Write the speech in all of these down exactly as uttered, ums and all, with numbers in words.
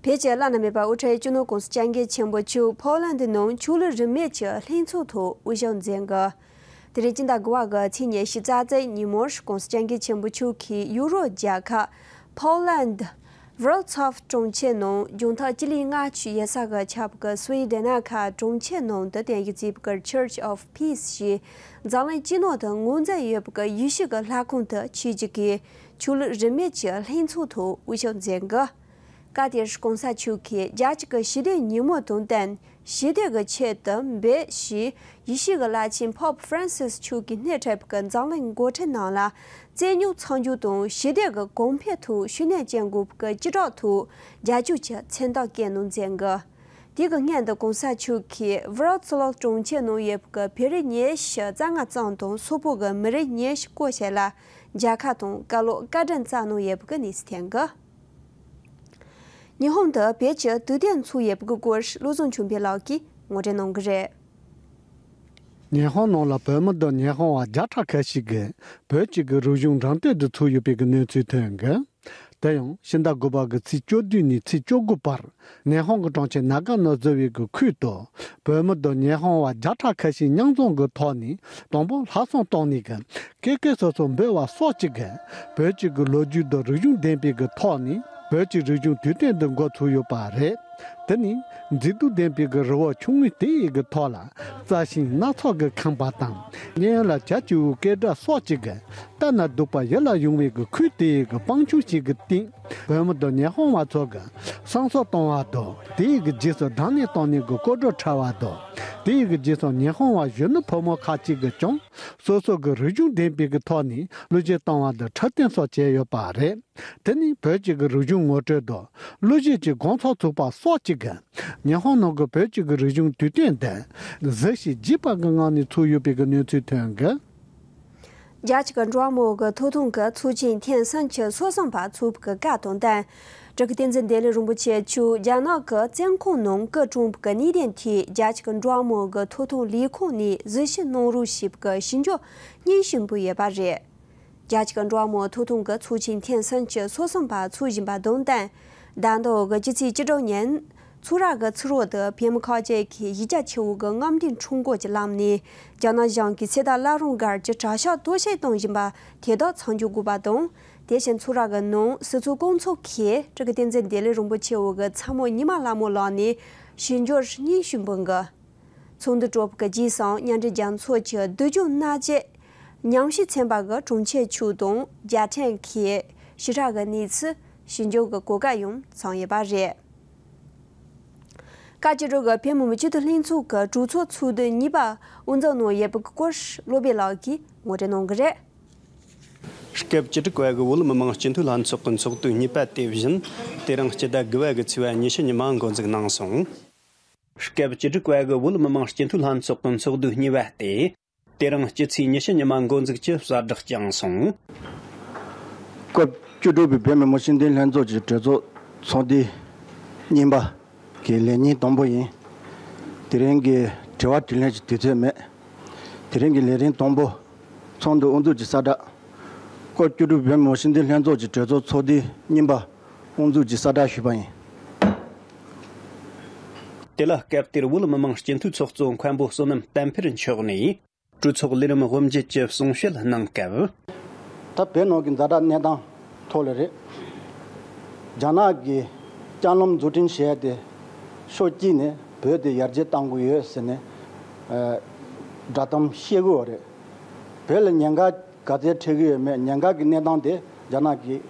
བོད་ཀྱི་བླ་ན་མེད་པ་དབུ་ཁྲིད་སྤྱི་ནོར་༸གོང་ས་༸སྐྱབས་མགོན་ཆེན་པོ་མཆོག་ཕོ་ལན་ཌི་ནང་ཆོས་ལུགས་རིས་མེད་ཀྱི་ལྷན་ཚོགས་ཐོག་དབུ་བཞུགས་མཛད་འགོ། དེ་རིང་སྤྱི་ཟླ་དགུ་པ་གི་ཚེས་ཉི་ཤུ་རྩ་རྩེ་ཉིན་མོར་༸གོང་ས་༸སྐྱབས་མགོན་ཆེན་པོ་མཆོག་གིས་ཡུ་རོབ་རྒྱལ་ཁབ་ཕོ་ལན་ཌི་ཝར་ཚོབ་གྲོང་ཁྱེར་ནང་རྒྱང་ཐག་སྤྱི་ལེ་ལྔ་བཅུ་ཡན་ས་གི་ཁྱབ་ཀྱི་སུའེ་ཌེན་ན་ཁ་གྲོང་ཁྱེར་ནང་དུ་དེ་ཡི་རྩིས་པ་གི་Church of Peace ཞེས་འཛམ་གླིང་སྤྱི་ནང་དུ་ངོས་འཛིན་ཡོད་པ་གི་ཡེ་ཤུ་གི་ལྷ་ཁང་དུ་ཆོས་བརྒྱུད་ཀྱི་ཆོས་ལུགས་རིས་མེད་ཀྱི་ལྷན་ཚོགས་ཐོག་དབུ་བཞུགས་མཛད་འགོ། སྐབས་དེར་༸གོང་ས་མཆོག་གིས་རྒྱལ་སྤྱི་གི་ཞི་བདེ་ཉིན་མོ་དང་བསྟུན་ཞི་བདེ་གི་ཆེད་དུ་འབད་ཞེས་ཡེ་ཤུ་གི་བླ་ཆེན་Pope Francis མཆོག་གིས་སྣེ་ཁྲིད་པའི་འཛམ་གླིང་འགོ་ཁྲིད་རྣམས་ལ་བཙན་ཉོག་མཚམས་འཇོག་དང་ཞི་བདེ་གི་གོང་འཕེལ་ཐོག་ཤུགས་སྣོན་བསྐྱོན་དགོས་པའི་སྤྱི་བསྒྲགས་ཐོག་རྒྱབ་སྐྱོར་གྱི་མཚན་རྟགས་བཀོད་གནང་མཛད་འགོ། དེ་གི་སྔོན་དུ་༸གོང་ས་མཆོག་གིས་ཝར་ཚོ་ལོག་གྲོང་ཁྱེར་ནང་ཡོད་པའི་བོད་རིགས་ཉི་ཤུ་རྩ་ལྔ་ཙམ་དང་སོག་པོ་གི་མི་རིགས་ཉི་ཤུ་སྐོར་ཞིག་ལ་མཇལ་ཁ་དང་བཀའ་སློབ་བཀའ་དྲིན་སྩལ་གནང་ཡོད་པའི་གནས་ཚུལ་ཐོན་གོ། ཉི་ཧོང་དུ་བོད་ཀྱི་དུས་སྟོན་ཚོགས་ཡོད་པའི་སྐོར་བློ་བཟང་ཆོས་འཕེལ་ལགས་ཀྱིས་ངོ་སྤྲོད་གནང་གི་རེད། ཉི་ཧོང་ནང་ལ་བོད་མི་དང་ཉི་ཧོང་བ་བརྒྱ་ཕྲག་ཁ་ཤས་ཀྱིས་བོད་ཀྱི་གི་རིག་གཞུང་འགྲེམས་སྟོན་དུ་ཚུད་ཡོད་པའི་གི་གནས་ཚུལ་ཐོན་གི། དེ་ཡང་ཕྱི་ཟླ་དགུ་པ་གི་ཚེས་བཅུ་བདུན་ནས་ཚེས་བཅུ་དགུ་བར་ཉི་ཧོང་གི་གྲོང་ཁྱེར་ནཱ་ག་ན་ཛོ་བའི་གི་ཁུལ་དུ་བོད་མི་དང་ཉི་ཧོང་བ་བརྒྱ་ཕྲག་ཁ་ཤས་མཉམ་འཛོམས་ཀྱི་ཐོག་ནས་དང་པོ་ལྷ་བསང་གཏོང་ནས་ཀྱི་སྐད་སྐད་སོ་སོ་འབོད་པ་སོགས་ཀྱི་གི་བོད་ཀྱི་གི་ལོ་རྒྱུས་དང་རིག་གཞུང་ལྡན་པའི་གི་ཐོག་ནས་བོད་ཀྱི་རིག་གཞུང་དུས་སྟོན་དུ་འགོ་ཚུགས་ཡོད་པ་རེད། དེ་ནི་མཛེས་སྡུག་ལྡན་པའི་གི་རི་བོ་ཆུང་ངུ་དེ་ཡི་གི་ཐོག་ལ་རྩྭ་ཤིང་སྣ་ཚོགས་ཀྱི་ཁང་པ་དང་སྙན་ལ་བྱ་བྱིའུ་སྐད་སྒྲ་སོགས་ཀྱི་གི་ལྟ་ན་སྡུག་པ་ཡིད་ལ་ཡོང་བའི་གི་ཁུལ་དེ་ཡི་གི་སྤང་ཆུ་ཞིག་གི་སྟེང་བོད་མི་དང་ཉི་ཧོང་བ་ཚོ་གི་བསང་གསོལ་གཏོང་བ་དང་དེ་ཡི་གི་རྗེས་སུ་སྦྲང་ནས་གཏོང་ནས་གི་སྐོར་བྲོ་འཁྲབ་པ་དང་དེ་ཡི་གི་རྗེས་སུ་ཉི་ཧོང་བ་གཞོན་ནུ་ཕོ་མོ་ཁག་ཅིག་གིས་ཀྱང་སོ་སོ་གི་རིག་གཞུང་ལྡན་པའི་གི་ཐོག་ནས་གླུ་གཞས་གཏོང་བ་དང་འཁྲབ་སྟོན་སོགས་བྱས་ཡོད་པ་རེད། དེ་ནི་བོད་ཀྱི་གི་རིག་གཞུང་ངོ་སྤྲོད་དང་གླུ་གཞས་ཀྱི་དགོང་ཚོགས་ཚུགས་པ་སོགས་ཀྱི་གི་ཉི་ཧོང་ནང་གི་བོད་ཀྱི་གི་རིག་གཞུང་དུས་སྟོན་དེ་གཟི་བརྗིད་ལྡན་པ་གི་ངང་ནས་ཚུགས་ཡོད་པའི་གི་གནས་ཚུལ་ཐོན་གི། རྒྱལ་སྤྱི་གི་འགྲོ་བ་མང་པོ་གི་ཐོབ་ཐང་གི་ཚོགས་ཆེན་ཐེངས་སུམ་ཅུ་སོ་གསུམ་པ་ཚོགས་པའི་གི་སྐབས་དང་བསྟུན། སྤྲུལ་སྐུ་བསྟན་འཛིན་བདེ་ལེགས་རིན་པོ་ཆེ་མཆོག་རྒྱ་ནག་གི་བཙོན་ཁང་ནང་སྐུ་གྲོངས་པའི་གི་གནད་དོན་ཐད་རྒྱལ་སྤྱི་གི་འགྲོ་བ་མང་པོ་གི་ཐོབ་ཐང་ལས་ཁུངས་ནས་གཟིགས་ཞིབ་གནང་རོགས་ཞེས་པའི་གི་ཞུ་འབོད་སྙན་ཞུ་འབུལ་ཡོད་པ་རེད། རྒྱལ་སྤྱི་གི་འགྲོ་བ་མང་པོ་ཐོབ་ཐང་གི་ཚོགས་ཆེན་ཐེངས་སུམ་ཅུ་སོ་གསུམ་པ་ཚོགས་བཞིན་པ་དང་བསྟུན། ཟླ་མདོ་གི་སྤྱི་ཚེས་བཅུ་དྲུག་ཉིན་ཚོགས་ར་གི་ཚུར་རོལ་དུ་བོད་མི་ཁག་ཅིག་གིས་གཞིས་རྒྱ་ཆེ་བོ་གི་རྔམ་སྟོན་ཁྲོམ་སྐོར་གྱི་ལམ་ནས་རྒྱ་ནག་གཞུང་གིས་ཚེ་ཐར་བླ་བྲང་སྒར་གྱི་གྲྭ་ཤག་གཏོར་བཤིག་གཏོང་བཞིན་པ་དེ་དག་མཚམས་འཇོག་དགོས་པ་དང་། དེ་བཞིན་ཚོགས་ར་གི་ནང་སྲིད་ཚོགས་སྐོང་ཚོགས་ཀྱིས་སྤྲུལ་སྐུ་བསྟན་འཛིན་བདེ་ལེགས་རིན་པོ་ཆེ་བོ་གི་ཚ་མོ་ཉི་མ་ལྷ་མོ་ལགས་ནས་ཞུ་འབོད་སྙན་ཞུ་འབུལ་གི། ཚོགས་འདུ་གྲོལ་བའི་རྗེས་སུ་མཉམ་འབྲེལ་རྒྱལ་ཚོགས་ཀྱི་བསྡུ་སྐྱོང་མནའ་བཅད་ཉམས་ཞིབ་ཚན་པ་གི་དྲུང་ཆེ་མཆོག་དང་རྒྱལ་ཕྲན་གྱི་ཞི་དྲག་གི་གནས་ཚུལ་ཞིབ་འཇུག་གི་གོ་སྐབས་ཡང་བྱུང་ཡོད་པ་རེད། བཀའ་བཅུ་དྲུག་གི་བོད་མི་མང་སྤྱི་འཐུས་ལྷན་ཚོགས་ཀྱི་གྲོས་ཚོགས་ཚོགས་དུས་གཉིས་པ་དབུ་འཛུགས་གནང་ཡོད་པའི་སྐོར་བློ་བྷེ་ལགས་ཀྱིས་ངོ་སྤྲོད་གནང་གི་རེད། སྐབས་བཅུ་དྲུག་པ་གི་བོད་མི་མང་སྤྱི་འཐུས་ལྷན་ཚོགས་ཀྱི་ཚོགས་དུས་གཉིས་པ་དེ་བཞིན་དེ་རིང་སྤྱི་ཟླ་དགུ་པ་གི་ཚེས་པ་ཉི་ཤུ་ཉི་མ་འགོ་འཛུགས་གནང་སོང་། སྐབས་བཅུ་དྲུག་པ་གི་བོད་མི་མང་སྤྱི་འཐུས་ལྷན་ཚོགས་ཀྱི་ཚོགས་དུས་གཉིས་པ་སྟེ། དེ་རིང་སྤྱི་ཚེས་ཉི་ཤུ་ཉི་མ་འགོ་འཛུགས་ཀྱི་གསལ་བསྒྲགས་བསྐྱངས་སོང་། སྐབས་བཅུ་དྲུག་པའི་བོད་མི་མང་སྤྱི་འཐུས་ལྷན་ཚོགས་ཀྱི་གྲོས་ཚོགས་ཚོགས་དུས་གཉིས་པ་གི་ལས་ཉིན་དང་པོ་ཡིན། དེ་རིང་གི་དྲི་བ་དྲིས་ལན་གྱི་དུས་ཚོད་མེད། དེ་རིང་གི་ལས་རིམ་དང་པོ་ཚོགས་འདུ་དབུ་འཛུགས་ཀྱི་གསལ་བསྒྲགས། སྐབས་བཅུ་དྲུག་པའི་བོད་མི་མང་སྤྱི་འཐུས་ལྷན་ཚོགས་ཀྱི་གྲོས་ཚོགས་ཚོགས་དུས་གཉིས་པ་དབུ་འཛུགས་ཀྱི་གསལ་བསྒྲགས་ཞུས་པ་ཡིན། དེ་ལ་སྐབས་དེར་བོད་མི་མང་སྤྱི་འཐུས་ཚོགས་གཙོ་མཁན་པོ་བསོད་ནམས་བསྟན་འཕེལ་མཆོག་ནས་གྲོས་ཚོགས་ལས་རིམ་དབུ་འབྱེད་ཀྱི་གསུང་བཤད་གནང་སྐབས། ད་བོད་ནང་གི་ཛ་དྲག་གནས་སྟངས་ཐོག་ལ་རེད། རྒྱ་ནག་གིས་ལྕགས་ལམ་བཟོ་སྐྲུན་བྱས་ཏེ་ཕྱོགས་གཅིག་ནས་བོད་དེ་ཡར་རྒྱས་གཏང་གི་ཡོད་ཟེར་ནས་ཨ་བསྒྲགས་གཏམ་བཤད་གི་ཡོད་རེད། བོད་ལ་ཉེན་ཁ་ག་ཚད་འཕྲད་ཀྱི་ཡོད་མེད་ཉེན་ཁ་གི་གནས་སྟངས་དེ་རྒྱ་ནག་གིས་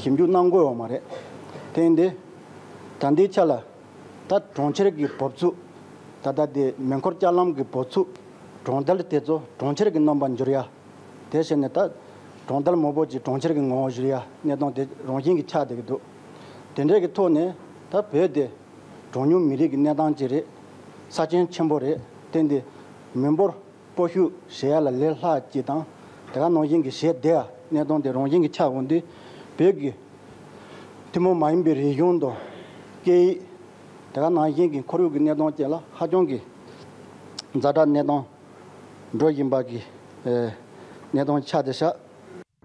ཞིབ་འཇུག་གནང་གི་ཡོད་མ་རེད། དེ་ཡིན་དུས་ད་ལྟའི་ཆ་ལ་ད་གྲོང་ཁྱེར་གྱི་འབབ་ཚུགས་ད་ལྟ་དེ་མེ་འཁོར་ལྕགས་ལམ་གྱི་འབབ་ཚུགས་གྲོང་རྡལ་དེ་ཚོ་གྲོང་ཁྱེར་གྱི་རྣམ་པ་འགྱུར་ཡ། དེ་བྱས་ནས་ད་གྲོང་རྡལ་མང་པོ་ཅིག་གྲོང་ཁྱེར་གྱི་ངོ་བོ་བསྒྱུར་ཡ་གནས་སྟངས་དེ་རང་བཞིན་གྱིས་ཆགས་བསྡད་ཀྱི་འདུག་དེ་འདྲའི་གི་ཐོག་ནས་ད་བོད་དེ་གྲངས་ཉུང་མི་རིགས་ཀྱི་གནས་སྟངས་ཅིག་རེད། ས་ཆེན་ཆེན་པོ་རེད། དེ་འདི་མི་འབོར་སྤོ་བཤུད་བྱེད་ཡ་ལ་ལས་སླ་ཅིག་དང་དེ་ག་ནང་བཞིན་གྱི་བྱེད་བདེ་ཡ་གནས་སྟངས་དེ་རང་བཞིན་གྱིས་ཆགས་འོང་དུས་བོད་ཀྱི་ཐུན་མོང་མ་ཡིན་པའི་རིག་གཞུང་དང་སྐད་ཡིག་དེ་ག་ནང་བཞིན་གྱི་ཁོར་ཡུག་གི་གནས་སྟངས་བཅས་ལ་ཧ་ཅང་གི་ཛ་དྲག་གནས་སྟངས་འགྲོ་བཞིན་པ་གི་ཨེ་གནས་སྟངས་ཆགས་བསྡད་ཤག་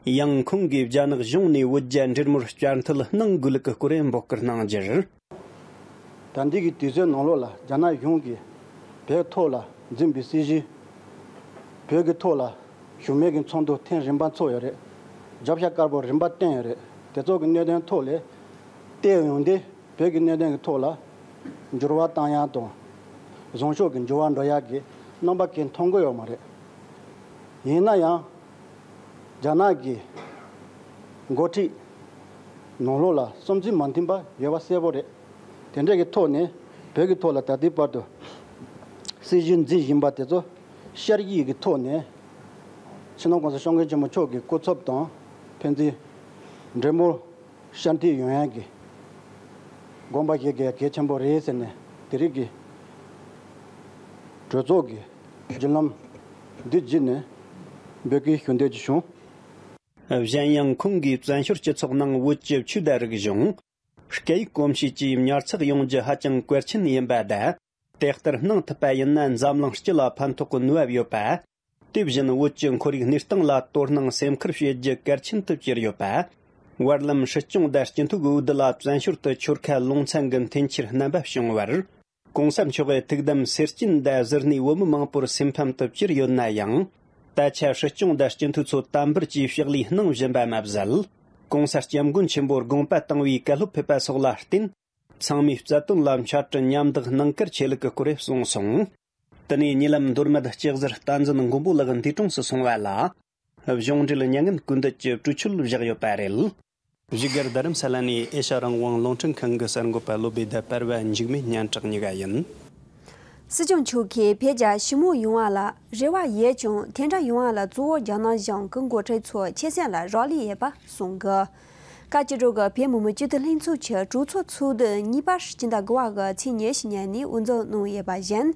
ཡང་ཁོང་གིས་རྒྱ་ནག་གཞུང་ནས་བོད་རྒྱ་འབྲེལ་མོལ་བསྐྱར་མཐུད་གནང་དགོས་ལུགས་ཀྱི་སྐོར་འབོད་སྐུལ་གནང་རྒྱུར། ད་ལྟའི་གི་དུས་ཚོད་ནང་ལོགས་ལ་རྒྱ་ནག་གཞུང་གིས་བོད་ཐོག་ལ་འཛིན་པའི་སྲིད་བྱུས། བོད་ཀྱི་ཐོག་ལ་བཞུགས་མོལ་གྱི་ཚོགས་འདུ་ཐེངས་རིམ་པ་འཚོགས་ཡོད་རེད། རྒྱབ་ཤ་དཀར་པོ་རིམ་པ་བསྟན་ཡོད་རེད། དེ་ཚོ་གི་གནད་དོན་ཐོག་ལ་བལྟས་ཡོང་དུས། བོད་ཀྱི་གནད་དོན་གྱི་ཐོག་ལ་འགྱུར་བ་བཏང་ཡག་དང་། བཟང་ཕྱོགས་ཀྱི་འགྱུར་བ་འགྲོ་ཡག་གི་རྣམ་པ་གང་མཐོང་གི་ཡོད་མ་རེད། ཡིན་ན་ཡང་། རྒྱ་ནག་གི་འགོ་ཁྲིད་ནང་ལོགས་ལ་བསམ་ཚུལ་མ་མཐུན་པ་ཡོད་པ་གསལ་པོ་རེད། དེ་འདྲ་གི་ཐོག་ནས་བོད་ཀྱི་ཐོག་ལ་ད་ལྟའི་བར་དུ་སྲིད་བྱུས་འཛིན་བཞིན་པ་དེ་ཚོ་ཤར་ཡིག་གི་ཐོག་ནས་སྤྱི་ནོར་༸གོང་ས་༸སྐྱབས་མགོན་ཆེན་པོ་མཆོག་གི་སྐུ་ཚབ་དང་ཕན་ཚུན་འབྲེལ་མོལ་ཤར་མཐུད་ཡོང་ཡག་གི་དགོངས་པ་བཞེས་དགོས་གལ་ཆེན་པོ་རེད་ཟེར་ནས། དེ་རིང་གི་གྲོས་ཚོགས་ཀྱི་བརྒྱུད་ལམ་འདི་བརྒྱུད་ནས་འབོད་སྐུལ་ཞུ་འདོད་ཀྱི་བྱུང་། གཞན་ཡང་ཁོང་གིས་བཙན་བྱོལ་སྤྱི་ཚོགས་ནང་བོད་ཀྱི་ཆོས་དང་རིག་གཞུང་། སྐད་ཡིག་གོམས་གཤིས་བཅས་ཉར་ཚགས་ཡོང་རྒྱུ་ཧ་ཅང་གལ་ཆེན་ཡིན་པ་དང་། དེ་ལྟར་གནང་ཐུབ་པ་ཡིན་ན་འཛམ་གླིང་སྤྱི་ལ་ཕན་ཐོགས་ཀྱི་ནུས་པ་ཡོད་པ། དེ་བཞིན་བོད་ཀྱི་ཁོར་ཡུག་གནས་སྟངས་ལ་དོ་སྣང་སེམས་ཁུར་བྱེད་རྒྱུ་གལ་ཆེན་དུ་གྱུར་ཡོད་པ། བར་ལམ་སྲིད་སྐྱོང་དང་སྤྱི་འཐུས་འོས་བསྡུ་ལ་བཙན་བྱོལ་དུ་ཆོལ་ཁ་ལུང་ཚན་གྱི་འཐེན་འཁྱེར་རྣམ་པ་བྱུང་བར། ༸གོང་ས་མཆོག་གི་ཐུགས་དམ་སེར་སྐྱེས་དང་གཟུར་གནས་བོད་མི་མང་པོར་སེམས་ཕམ་དུ་གྱུར་ཡོད་ན་ཡང་། ད་ཆ་སྲིད་སྐྱོང་དང་སྤྱི་འཐུས་ཚོ་དམ་པོར་གྱིས་ཕྱག་ལས་གནང་བཞིན་པ་མ་ཟད། ༸གོང་ས་༸སྐྱབས་མགོན་ཆེན་པོར་དགོངས་པ་བཏང་བའི་བཀའ་སློབ་ཕེབས་པ་སོགས་ལ་བརྟེན། ཚང་མས་རྩ་དོན་ལ་འཆད་ཁྲིད་ཉམས་བདག་གནང་གལ་ཆེ་ལུགས་ཀྱི་སྐོར་གསུངས་སོང་། དེ་ནས་ཉེ་ལམ་མདོ་སྨད་སྤྱི་ཟུར་བསྟན་འཛིན་མགོན་པོ་ལགས་འདས་གྲོངས་སུ་སོང་བ་ལ། གཞུང་འབྲེལ་མྱ་ངན་སྐུལ་འདེད་ཀྱི་གྲོས་ཆོད་བཞག་ཡོད་པ་རེད། བཞུགས་སྒར་རྡ་རམ་ས་ལ་ནས་ཨེ་ཤ་རང་དབང་རླུང་འཕྲིན་ཁང་གི་གསར་འགོད་པ་བློ་བདེ་དང་པར་བ་འཇིགས་མེད་སྙན་གྲགས་གཉིས་ཀ་ཡིན། སྲིད་སྐྱོང་མཆོག་གིས་བོད་རྒྱ་ཞི་མོལ་ཡོང་བ་ལ་རེ་བ་ཡོད་ཀྱང་། དེ་འདྲ་ཡོང་བ་ལ་གཙོ་བོ་རྒྱ་ནག་གཞུང་གི་འགོ་ཁྲིད་ཚོ་ཆེ་སེམས་ལ་རག་ལས་ཡོད་པ་གསུངས་གི། བཀའ་སྤྱི་ཁྲོད་ཀྱི་བོད་མི་མང་སྤྱི་འཐུས་ལྷན་ཚོགས་ཀྱི་གྲོས་ཚོགས་ཚོགས་དུས་གཉིས་པ་སྤྱི་ཟླ་དགུ་པ་གི་ཚེས་ཉི་ཤུ་ཉིན་ནས་དབུ་འཛུགས་གནང་ཡོད་པ་བཞིན།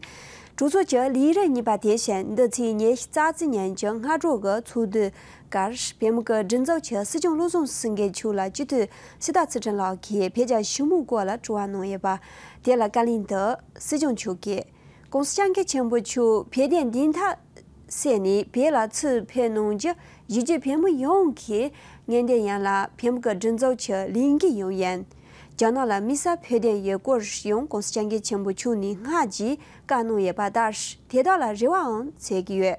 གྲོས་ཚོགས་ཀྱི་ལས་རིམ་གཉིས་པ་དེ་བཞིན་འདི་ཚེས་ཉི་ཤུ་རྩ་གཅིག་ཉིན་གྱི་སྔ་དྲོ་གི་ཚོགས་དུས་སྐབས། བོད་མི་གི་སྒྲིག་འཛུགས་ཀྱི་སྲིད་སྐྱོང་བློ་བཟང་སེང་གེ་མཆོག་ལ་སྤྱི་འཐུས་སི་ཏཱ་ཚེ་རིང་ལགས་ཀྱིས་བོད་རྒྱ་ཞི་མོལ་སྐོར་ལ་དྲི་བ་གནང་ཡོད་པ། དེ་ལ་བཀའ་ལན་དུ་སྲིད་སྐྱོང་མཆོག་གིས། ༸གོང་ས་༸སྐྱབས་མགོན་ཆེན་པོ་མཆོག་བོད་དོན་བདེན་མཐའ་གསལ་ནས་བོད་ལ་ཚུར་ཕེབས་གནང་རྒྱུ་གཞིས་བྱེས་བོད་མི་ཡོངས་ཀྱི་ངེས་གཏན་ཡིན་ལ། བོད་མི་གི་སྒྲིག་འཛུགས་ཀྱི་ལས་འགན་ཡང་ཡིན། རྒྱ་ནག་ལ་དམིགས་བསལ་ཕོགས་འདུན་ཡོད་སྐོར་ཡང་༸གོང་ས་༸སྐྱབས་མགོན་ཆེན་པོ་མཆོག་ནས་སྔ་རྗེས་བཀའ་གནང་ཡོད་པ་ལྟར། དེ་དག་ལ་རེ་བའང་བྱེད་ཀྱི་ཡོད།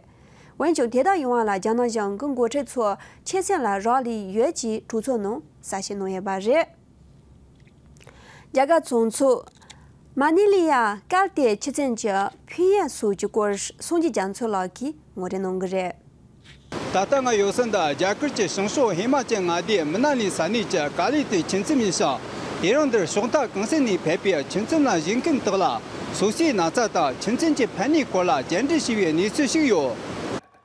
འོན་ཀྱང་དེ་དག་ཡོང་བ་ལ་རྒྱ་ནག་གཞུང་གི་འགོ་ཁྲིད་ཚོ་ཆེ་སེམས་ལ་རག་ལས་ཡོད་ཅེས་གྲོས་ཚོགས་ནང་གསལ་བཤད་གནང་ཡོད་པ་རེད། རྒྱ་གར་གྲོས་ཚོགས་མ་ནི་ལི་ཡ་གལ་ཏེ་ཆུ་ཚན་གྱི་ཕན་ཡོན་སོགས་ཀྱི་སྐོར་སངས་རྒྱས་རྒྱ་མཚོ་ལགས་ཀྱིས་ངོ་སྤྲོད་གནང་གི་རེད། ད་ལྟ་ང་ཡོད་ས་འདི་རྒྱ་གར་གྱི་བྱང་ཕྱོགས་ཧི་མ་ཅལ་མངའ་སྡེའི་མི་ན་ལི་ས་གནས་ཀྱི་ཀ་ལི་ཏི་ཆུ་མཚམས་ཡིན་ཞིང་། དེ་རིང་འདིར་ཕྱོགས་མཐའ་གང་ས་ནས་ཕེབས་པའི་ཆུ་མཚམས་ལ་བཞུགས་མཁན་དག་ལ་སོ་སོའི་ན་ཚ་དང་ཆུ་མཚམས་ཀྱི་ཕན་ནུས་སྐོར་ལ་བཅར་འདྲི་ཞུས་པའི་གནས་ཚུལ་ཞིག་ཡོད།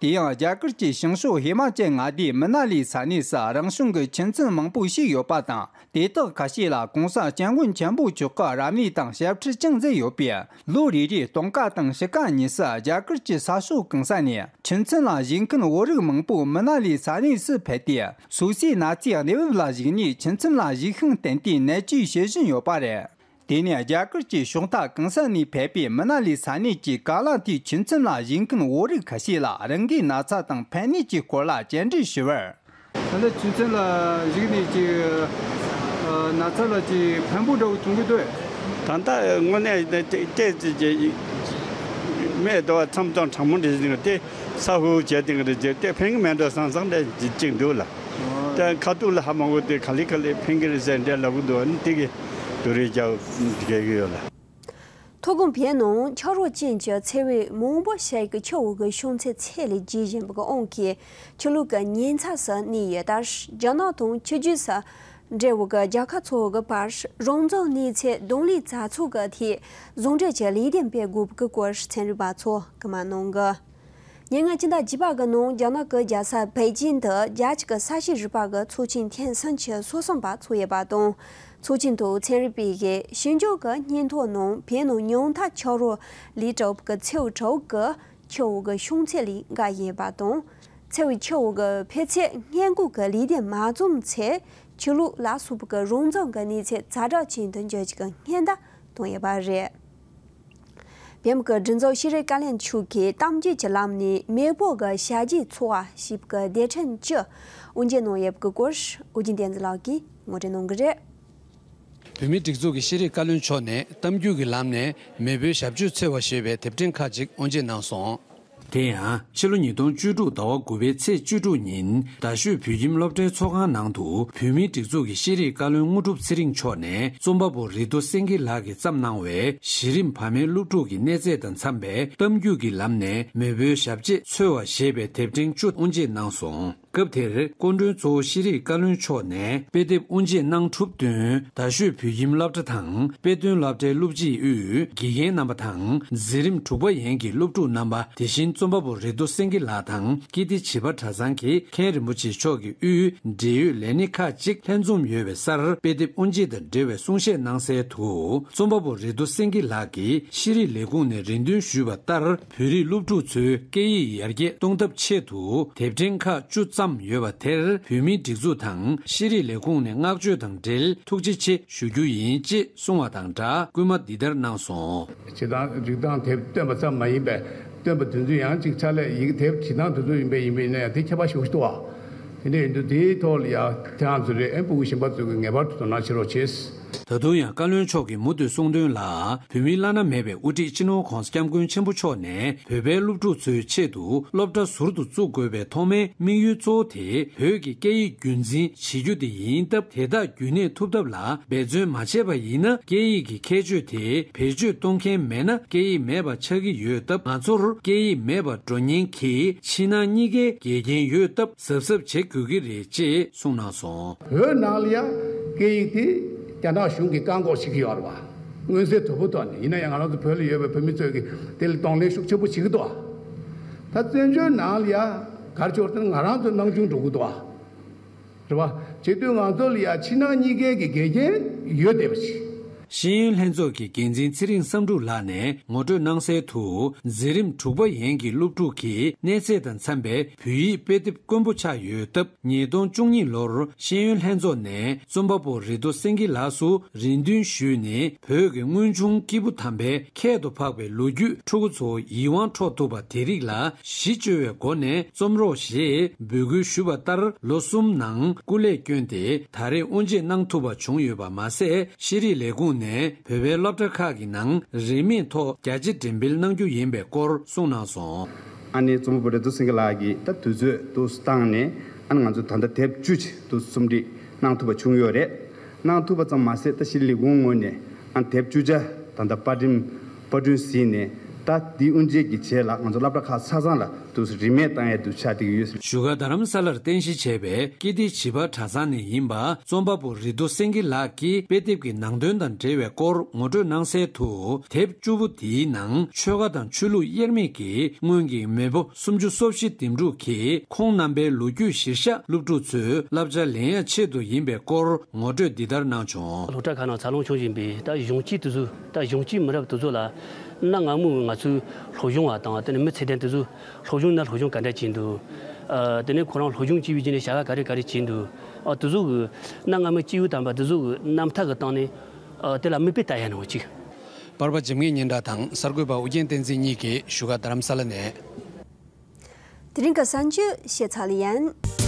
དེ་ཡང་རྒྱ་གར་གྱི་བྱང་ཕྱོགས་ཧི་མ་ཅལ་མངའ་སྡེའི་མི་ན་ལི་ས་གནས་སུ་རང་བྱུང་གི་ཆུ་མཚམས་མང་པོ་ཞིག་ཡོད་པ་དང་། དེ་དག་ཁ་ཤས་ལ་༸གོང་ས་༸སྐྱབས་མགོན་ཆེན་པོ་མཆོག་གིས་རབ་གནས་དང་དཔྱ་ཁྲལ་ཀྱང་མཛད་ཡོད་པས། ལོ་རེ་རེའི་སྟོན་ཁ་དང་དཔྱིད་ཀ་གཉིས་སུ་རྒྱ་གར་གྱི་ས་ཕྱོགས་གང་ས་ནས་ཆུ་མཚམས་ལ་བཞུགས་མཁན་བོད་རིགས་མང་པོ་མི་ན་ལི་ས་གནས་སུ་ཕེབས་ཏེ། སོ་སོའི་ན་ཚའི་གནས་བབ་ལ་གཞིགས་ནས་ཆུ་མཚམས་ལ་བཞུགས་ཤིང་བསྟན་ཏེ་ནད་བཅོས་བྱེད་བཞིན་ཡོད་པ་རེད། དེ་ནས་རྒྱ་གར་གྱི་ཕྱོགས་མཐའ་གང་ས་ནས་ཕེབས་པའི་མི་ན་ལི་ས་གནས་ཀྱི་ཀ་ལ་ཏི་ཆུ་མཚམས་ལ་བཞུགས་མཁན་བོད་རིགས་ཁ་ཤས་ལ་རང་གི་ན་ཚ་དང་ཕན་ནུས་ཀྱི་སྐོར་ལ་བཅར་འདྲི་ཞུས་པར། ད་ལྟ་ཆུ་མཚམས་ལ་བཞུགས་ནས་ཀྱི་ན་ཚ་ལ་ཀྱི་ཕན་པོ་འདྲ་བོ་བྱུང་གི་འདུག་ད་ལྟ་དངོས་གནས་ཏེ་ཏེ་ཀྱི་སྨད་དུ་མཚམས་དང་གྲང་མོ་འདྲ་ཟིན་ཏེ་ས་ཧུ་བྱས་ཏེ་འདྲ་ཏེ་ཕན་གི་མེད་འགྲོ་བསམ་བསམ་འདྲ་ཅིག་འདུག་ལ། ད་ཁ་ཐུག་ལ་ཧ་མ་གོ་དེ་ག་ལེ་ག་ལེ་ཕན་གི་རེད་ཟེར་འདྲ་ལབ་གི་འདུག་ཨ་ནི་དེ་གི་དུ་རེ་རྒྱག་གི་ཡོད་ལ། མཐོ་སྒང་བོད་ནང་ཆག་རོ་ཅན་གྱི་མཚེར་འོད་མང་པོ་ཞིག་གི་ཆུ་འོག་གི་ཤུགས་ཚད་ཚད་ལས་བརྒལ་བཞིན་པའི་དབང་གིས་ཆུ་ལོག་གི་ཉེན་ཚབས་སུ་གནས་ཡོད་ལྟར། རྒྱ་ནག་དང་ཆུ་རྒྱུད་སུ་འབྲེལ་བའི་རྒྱལ་ཁབ་ཚོ་གི་བར་རང་བཙན་གནས་ཚད་གདོང་ལེན་མཛད་ཚུལ་གྱི་ཐད་ཟུང་འབྲེལ་གྱི་ལས་དོན་སྤེལ་དགོས་པའི་སྐོར་ཚན་རིག་པ་ཚོ་སྐུལ་མ་གནང་གི། ཉེ་སྔ་ཕྱི་ཟླ་བརྒྱད་པ་གི་ནང་རྒྱ་ནག་གི་རྒྱལ་ས་པེ་ཅིན་དུ་རྒྱལ་སྤྱི་གི་ས་གཤིས་རིག་པ་གི་ཚོགས་ཆེན་ཐེངས་གསུམ་གྱི་སོ་གསུམ་པ་ཚོགས་ཡོད་པ་དང་། ཚོགས་ཆེན་དུ་ཚན་རིག་པའི་གི་ཞིབ་འཇུག་གི་སྙན་ཐོ་ནང་བོད་ནང་ཉུང་མཐའ་ཆག་རོ་ལས་གྲུབ་ཀྱི་མཚེར་འོད་དྲུག་གི་ཆུ་འོག་གི་ཤུགས་ཚད་ལས་འགལ་ཡིན་པ་དང་། མཚེར་འོད་ཆུ་འོག་གི་འཕེལ་ཚད་སྔོན་འགོག་གི་ལས་དོན་མ་བརྩམས་ཚེ་ཆུ་ལོག་ལ་སོགས་པའི་གི་རང་བཙན་གྱི་གནས་ཚད་ཛ་དྲག་ཅན་དུ་འགྱུར་རྒྱུ་གི་སྔོན་བརྡ་བཏང་ཡོད་པ་རེད། བོད་མི་གི་སྒྲིག་འཛུགས་ཤེས་རིག་བཀའ་བློན་མཆོག་གིས་གཏམ་བརྗོད་ཀྱི་ལམ་ནས་མེས་པོ་གི་ཞལ་རྒྱའི་འཚོ་བ་ཞེས་པའི་སྡེ་ཕྲན་བཅུ་དབུ་འབྱེད་གནང་ཡོད་པའི་སྐོར་ཨོ་རྒྱན་བསྟན་འཛིན་ལགས་ཀྱིས་ངོ་སྤྲོད་གནང་གི་རེད། བོད་མིའི་སྒྲིག་འཛུགས་ཀྱི་ཤེས་རིག་བཀའ་བློན་མཆོག་ནས་གཏམ་རྒྱུད་ཀྱི་ལམ་ནས་མེས་པོའི་ཞབས་ཕྱི་འཚོལ་བ་ཞེས་པའི་དེབ་ཕྲེང་ཁག་ཅིག་དབུ་འབྱེད་གནང་སོང་། དེ་ཡང་ཕྱི་ལོ་ཉིས་སྟོང་བཅུ་དྲུག་ཟླ་བ་དགུ་པའི་ཚེས་བཅུ་དྲུག་ཉིན་རྡ་ཤོད་བོད་ཁྱིམ་སློབ་གྲྭའི་ཚོགས་ཁང་ནང་དུ་བོད་མིའི་སྒྲིག་འཛུགས་ཀྱི་ཤེས་རིག་བཀའ་བློན་དངོས་གྲུབ་ཚེ་རིང་མཆོག་ནས་རྩོམ་པ་པོ་རེ་ཏོ་སེང་གེ་ལགས་ཀྱིས་བརྩམས་གནང་བའི་གཞི་རིམ་བར་མའི་སློབ་ཕྲུག་གི་གནས་ཚད་དང་འཚམས་པའི་གཏམ་རྒྱུད་ཀྱི་ལམ་ནས་མེས་པོའི་ཞབས་རྗེས་འཚོལ་བ་ཞེས་པའི་དེབ་ཕྲེང་བཅུ་དབུ་འབྱེད་གནང་སོང་། སྐབས་དེར་སྐུ་མགྲོན་གཙོ་བོ་ཤེས་རིག་བཀའ་བློན་མཆོག་ནས་དཔེ་དེབ་དབུ་འབྱེད་གནང་གྲུབ་བསྟུན་རྡ་ཤོད་བོད་ཁྱིམ་སློབ་གྲྭ་དང་དཔེ་སྟོན་སློབ་གྲྭའི་སློབ་སྤྱིའི་དབུས་དགེ་རྒན་རྣམ་པ་དང་འཛིན་རིམ་དྲུག་པ་ཡན་གྱི་སློབ་ཕྲུག་རྣམ་པ། དེ་བཞིན་རྩོམ་པ་པོ་རེ་ཏོ་སེང་གེ་ལགས་དང་ཀིརྟི་བྱིས་པ་གྲྭ་ཚང་གི་མཁན་རིན་པོ་ཆེ་མཆོག་གི་དབུས་འབྲེལ་ཡོད་ལས་སྣེ་ཁག་ཅིག་ལྷན་འཛོམས་ཡོད་པའི་སར་དཔེ་དེབ་དབུ་འབྱེད་དང་འབྲེལ་བའི་གསུང་བཤད་གནང་གསལ་དུ། རྩོམ་པ་པོ་རེ་ཏོ་སེང་གེ་ལགས་ཀྱིས་ཤེས་རིག་ལས་ཁུངས་ནས་རེ་འདུན་ཞུས་པ་ལྟར། བོད་རིགས་སློབ་ཕྲུག་ཚོའི་སྐད་ཡིག་ཡར་རྒྱས་གཏོང་ཐབས་ཆེད་དུ་དེབ་ཕྲེང་ཁག་བཅུ་བརྩམས་ཡོད་པ་དེར་བོད་མིའི་སྒྲིག་འཛུགས་དང་ཤེས་རིག་ལས་ཁུངས་ནས་བསྔགས་བརྗོད་དང་འབྲེལ་ཐུགས་རྗེ་ཆེ་ཞུ་རྒྱུ་ཡིན་ཅེས་གསུངས་བ་དང་སྦྲགས་སྐུལ་མ་འདི་ལྟར་གནང་སོང་། བྱེད་སྟངས་རིགས་སྟངས་དེབ་བཏོན་པ་ཙམ་མ་ཡིན་པའི་བཏོན་པ་དེ་ཚོ་ཡང་ཅིག་ཕྱག་ལས་ཡི་གེ་དེབ་བྱེད་སྟངས་དེ་ཚོ་ཡིན་པས་ཡིན་པས་ཡིན་ན་ཡང་དེ་ཁྱད་པར་ཞེ་པོ་ཞིག་འདུག་ཨ། དེ་འདྲ་ཡིན་དུས་དེའི་ཐོག་ལ་ཡང་དེ་ང་ཚོ་རེད་ཨེ་ཕྲུ་གུ་གཞན་པ་ཚོས་ངེས་པར་དུ་དོ་སྣང་བྱེད་རོགས་བྱེད། ད་དུང་ཡང་བཀའ་བློན་མཆོག་གིས་མུ་མཐུད་གསུངས་དོན་ལ། བོད་མིའི་བླ་ན་མེད་པའི་དབུ་ཁྲིད་སྤྱི་ནོར་༸གོང་ས་༸སྐྱབས་མགོན་ཆེན་པོ་མཆོག་ནས་བོད་པའི་སློབ་ཕྲུག་ཚོའི་ཆེད་དུ་སློབ་གྲྭ་ཟུར་དུ་བཙུགས་དགོས་པའི་ཐོག་མའི་དམིགས་ཡུལ་གཙོ་བོ་དེ་བོད་ཀྱི་སྐད་ཡིག་རྒྱུན་འཛིན་བྱེད་རྒྱུ་དེ་ཡིན་སྟབས། དེ་དག་རྒྱུན་གནས་ཐུབ་ཐབས་ལ་འབད་བརྩོན་མ་བྱས་པ་ཡིན་ན། སྐད་ཡིག་གི་ཁྱད་ཆོས་དེ་བེད་སྤྱོད་གཏོང་མཁན་མེད་ན་སྐད་ཡིག་མེད་པ་ཆགས་ཀྱི་ཡོད་སྟབས། ང་ཚོར་སྐད་ཡིག་མེད་པར་འགྲོ་ཉེན་གྱི་ཕྱི་ནང་གཉིས་ཀའི་འགལ་རྐྱེན་ཡོད་སྟབས། གཟབ་གཟབ་བྱེད་དགོས་ཀྱི་རེད་ཅེས་གསུངས་གནང་སོང་། བོད་ནང་ལ་ཡང་སྐད་ཡིག་དེ་རྒྱ་ནག་གཞུང་གིས་བཀག་འགོག་བྱེད་ཀྱི་ཡོད་རེད་བ། མངོན་གསལ་དོད་པོ་ཐོག་ནས་ཡིན་ན་ཡང་ང་རང་ཚོ་བོད་ལ་ཡོད་པའི་བོད་མི་ཚོས་ཀྱིས་དེ་ལ་གདོང་ལེན་ཤུགས་ཆེན་པོ་བྱེད་ཀྱི་འདུག་བ། ད་བཙན་བྱོལ་ནང་ལ་ཡང་ག་རེ་བྱུང་ཟེར་ན་ང་རང་ཚོ་སྣང་ཆུང་འགྲོ་གི་འདུག་བ། རེད་བ། བྱེད་དུས་ང་ཚོ་ལ་ཡང་ཕྱི་ནང་གཉིས་ཀའི་གི་འགལ་རྐྱེན་ཡོད་བསྡད་པ་ཞིག་ཤེས་ཡོན་ལྷན་ཚོགས་ཀྱི་འགན་འཛིན་ཚེ་རིང་བསམ་འགྲུབ་ལགས་ནས་ངོ་སྤྲོད་གནང་གསལ་དུ། འཛིན་རིམ་དྲུག་པ་ཡན་གྱི་སློབ་ཕྲུག་གི་གནས་ཚད་དང་འཚམས་པའི་བོད་ཡིག་དཔེ་དེབ་དཀོན་པོ་ཆགས་ཡོད་སྟབས། ཉིས་སྟོང་བཅུ་གཉིས་ལོར་ཤེས་ཡོན་ལྷན་ཚོགས་ནས་རྩོམ་པ་པོ་རེ་ཏོ་སེང་གེ་ལགས་སུ་རེ་འདུན་ཞུས་ནས། བོད་ཀྱི་དངོས་བྱུང་སྐྱེས་བུ་དམ་པའི་ཁྱད་དུ་འཕགས་པའི་ལོ་རྒྱུས་ཕྲུ་གུ་ཚོ་ཡིད་དབང་འཕྲོག་ཐུབ་པ་དེ་རིགས་ལ་གཞི་བཅོལ་བའི་སྒོ་ནས་རྩོམ་རོགས་ཞེས་འབོད་སྐུལ་ཞུས་པ་ལྟར། ལོ་གསུམ་ནང་སྐུ་ལས་བསྐྱོན་ཏེ་ད་རེས་དབུ་འབྱེད་གནང་ཐུབ་པ་བྱུང་ཡོད་པ་མ་ཟད། ཤེས་རིག་ལས་ཁུངས་ནས་བོད་པའི་སློབ་གྲྭ་ཁག་གི་ནང་རིན་མེད་ཐོག་རྒྱ་ཆེ་འགྲེམས་སྤེལ་གནང་རྒྱུ་ཡིན་པའི་སྐོར་གསུངས་གནང་སོང་། ཨ་ནེ་རྩོམ་པ་པོ་རེ་ཏོ་སེང་གེ་ལགས་ཀྱིས་ད་དུས་ཚོད་འདུག་སེ་བཏང་ནས། ཨ་ནེ་ང་ཚོ་ད་ལྟ་དེབ་བཅུ་ཅིག་འདུག་སེ་རྩོམ་སྒྲིག་གནང་ཐུབ་པ་བྱུང་ཡོད་རེད། གནང་ཐུབ་པ་ཙམ་མ་ཟད། ད་ཤེས་རིག་ལས་ཁུངས་ངོས་ནས་ཨ་དེབ་བཅུ་ཆ་ད་ལྟ་པར་འགྲེམས་པར་སྐྲུན་ཟིན་ནས། ད་འདི་དབུ་འབྱེད་ཀྱི་རྗེས་ལ་ང་ཚོ་སློབ་གྲྭ་ཁག་ཆ་ཚང་ལ་འདུག་སེ་རིན་མེད་བཏང་ཡས་འདུག་ཆགས་བསྡད་ཀྱི་ཡོད། བཞུགས་སྒར་རྡ་རམ་ས་ལར་རྟེན་གཞི་བྱས་པའི་ཀིརྟི་བྱིས་པ་གྲྭ་ཚང་ནས་ཡིན་པ། རྩོམ་པ་པོ་རེ་ཏོ་སེང་གེ་ལགས་ཀྱིས་དཔེ་དེབ་ཀྱི་ནང་དོན་དང་འབྲེལ་བའི་སྐོར་ངོ་སྤྲོད་གནང་གསལ་དུ། དེབ་བཅུ་པོ་དེའི་ནང་ཆོལ་ཁ་དང་ཆོས་ལུགས་དབྱེར་མེད་ཀྱི་སྔོན་གྱི་མེས་པོ་སུམ་ཅུ་སོ་བཞི་དེ་འབྲུག་གིས་ཁོང་རྣམ་པའི་ལོ་རྒྱུས་གཞིར་བཞག་སློབ་ཕྲུག་ཚོས་བསླབ་བྱ་ལེན་ཡ་ཆེད་དུ་ཡིན་པའི་སྐོར་ངོ་སྤྲོད་འདི་ལྟར་གནང་བྱུང་། སློབ་གྲྭ་ཁག་ནང་འཚར་ལོངས་བྱུང་བཞིན་པའི་ད་གཞོན་སྐྱེས་དེ་ཚོ། ད་གཞོན་སྐྱེས་མི་རབས་དེ་ཚོ་ལ་གནའ་སྔ་མོའི་ང་ཚོའི་སློབ་སྦྱོང་བ་དང་། དེ་ནས་མི་ཚེ་ལྡན་དེ་ཚོ་སློབ་སྦྱོང་ན་སློབ་སྦྱོང་ག་འདྲ་བྱས་འདུག་ཨ། དེ་ནས་ཁོ་རང་སློབ་སྦྱོང་བྱས་པའི་རྗེས་ནས་བྱ་བ་ག་རེ་ག་རེ་བྱས་འདུག་ཨ། དེ་ཚོ་གི་གནའ་སྔ་མོའི་སྐྱེས་བུ་དམ་པ་དེ་ཚོ་གི་རྣམ་ཐར་གི་སྟེང་ནས། ཨ། དེ་ལ་མིག་དཔེ་ལྟ་ཡ་ནང་གཅིག་པར་པ་འཇམ་མགོན་སྙན་གྲགས་དང་གསར་འགོད་པ་ཨུ་རྒྱན་བསྟན་འཛིན་གཉིས་ཀྱིས་བཞུགས་སྒར་རྡ་རམ་ས་ལ་ནས། དེ་རིང་གི་གསར་འགྱུར་བཤད་ཚར་ལེ་ཡིན།